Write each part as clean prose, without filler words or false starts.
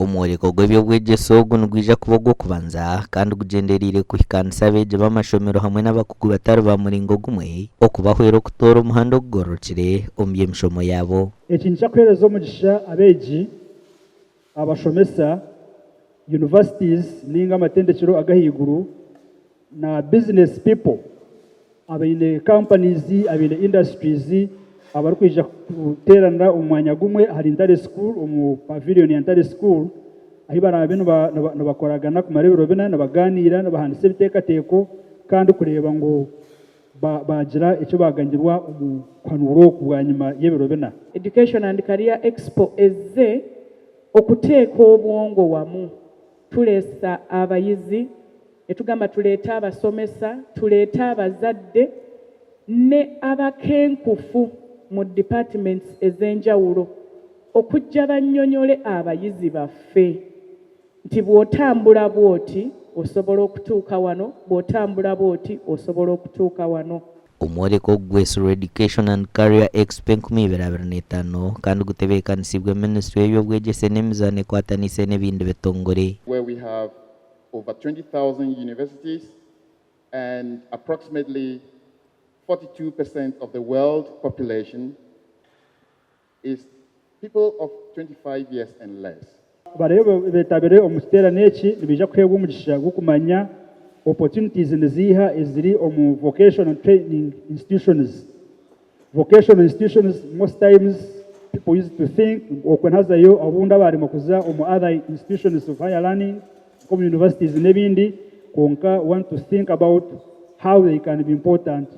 Omworeko gw'eby'obwegyese ogu nigwija kuba ogw'okubanza kandi gugyendereire kuhikaanisa abeegi b'amashomero hamwe n'abakugu batari ba muringo gumwe okubahwera okutoora omuhanda ogugororokire omu by'emishomo yaabo. Eki nikyakuheereza omugisha abeegi, abashomesa, universities ninga amatendekyero ag'ahaiguru na business people abaine companies, abaine industries abarikwija kuteeranira omu mwanya gumwe ahari Ntare School omu pavilion ya Ntare School ahu baraabe nibakoragana kumara ebiro bina nibagaaniira nibahandiisa ebiteekateeko kandi kureeba ngu baagira eki baaganyirwa omu kuhanuura oku bwanyima y'ebiro bina. Education and Career Expo ezze okuteeka obwongo wamu, tuleesa abayizi, netugamba tuleete abasomesa, tuleete abazadde ne abakenkufu mu departments ezenjawulo okujja bannyonyole abayizi baffe nti bwotambula bwoti osobola okutuuka wano, bwotambula bwoti osobola okutuuka wano. Omworeko ogu gwetsirwe Education and Career Expo 2025 kandi gutebeekanisiibwe minisitule y'eby'obwegyese n'emizaano ekwataniise n'ebindi bitongore. Where we have over 20,000 universities and approximately 42% of the world population is people of 25 years and less. Abaraabe beetabire omu kiteerane eki nibaija kuheebwa omugisha gw'okumanya opportunities niziiha eziri omu vocational training institutions. Vocational institutions most times people used to think ngu okwe ntazayo obundi abaaremwa kuza omu other institutions of higher learning nk'omu universities n'ebindi kwonka want to think about how they can be important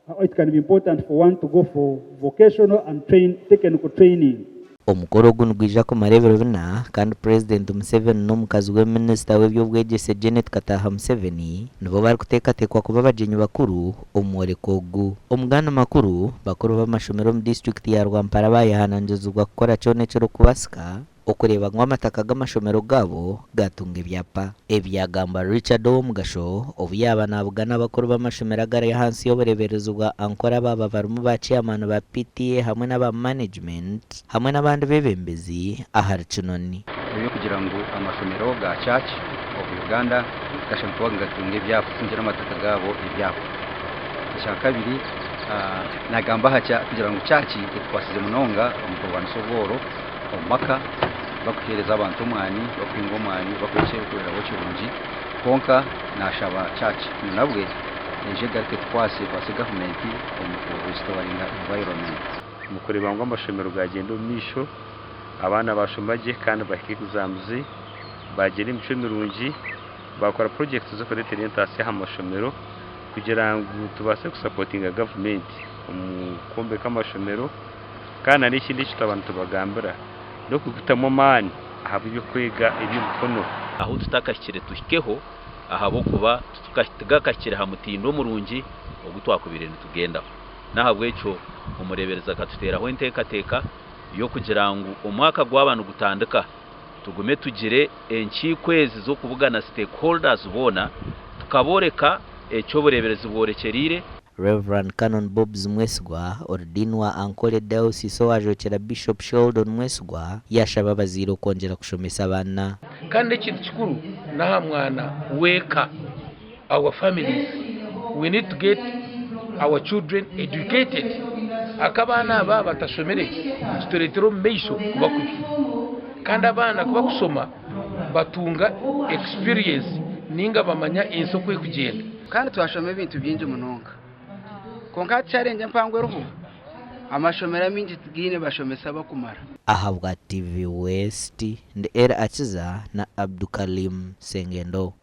How it can be important for one to go for vocational and train technical training. Omukoro ogu nigwija kumara ebiro bina kandi Purezidenti Museveni n'omukazi we Minisita w'eby'obwegyese Janet Kataaha Museveni nibo barikuteekateekwa kuba abagyenyi bakuru omu mworeko ogu. Omu gandi makuru, bakuru b'amashomero omu disiturikiti ya Rwampara baayehanangirizibwa kukora kyona ekirikubaasika okureeba ngu amataka g'amashomero gaabo gaatunga ebyapa. Ebi byagambwa Richard Owomugasho obu yaaba naabugana abakuru b'amashomero agari ahansi y'obureeberezi bwa Ankole abaaba barimu ba chairman ba PTA hamwe n'aba management hamwe n'abandi beebembezi ahari Kinoni. Eby'okugira ngu amashomero ga Church of Uganda gashemereire kuba nigatunga ebyapa kutungira amataka gaabo ebyapa. Ekyakabiri nagamba aha kugira ngu Church etukwasize munonga omu kurwanisa obworo. omu maka bakuheereza abantu omwani, bakuhinga omwani, bakuha eky'okureeberaho kirungi kwonka naashaba church ngu nabwe eije egaruke etukwase ekwase gavumenti omu ku restoringa environment. Omu kureeba ngu amashomero gaagyenda omu maisho, abaana baashoma gye kandi bahika exams, baagira emicwe mirungi, baakora projects z'okureetera entaasya aha mashomero kugira ngu tubaase kusapotinga gavumenti omu kwombeka amashomero. Kandi na n'ekindi eki twaba nitubagambira n'okugutamu amaani ahabw'eby'okwega eby'emikono. Ahu tutakahikire tuhikeho ahabw'okuba tigakahikire ha mutindo omurungi ogu twakubaire nitugendaho. N'ahabw'ekyo omureeberezi akatuteeraho enteekateeka y'okugira ngu omwaka gwaba nigutandika tugume tugire enkiiko ezi z'okubugana stakeholders boona tukabooreka eki obureeberezi bworekyereire. Rev. Canon Bobs Mwesigwa, ori Dean wa Ankole Diocese owajwekyera Bishop Sheldon Mwesigwa, yaashaba abazaire okwongyera kushomesa abaana. Kandi ekintu kikuru n'aha mwana w'eka, our families, we need to get our children educated ahakuba abaana aba batashomire nikitureetera omu maisho kuba kubi. Kandi abaana ku bakushoma batunga experience ninga bamanya ensi oku erikugyenda. Kandi twashoma ebintu bingi munonga. Kwonka hati challenge empango eriho, amashomero amaingi tigaine bashomesa bakumara. Ahabwa TV West, ndi Elly Akiza na Abdukalim Sengendo.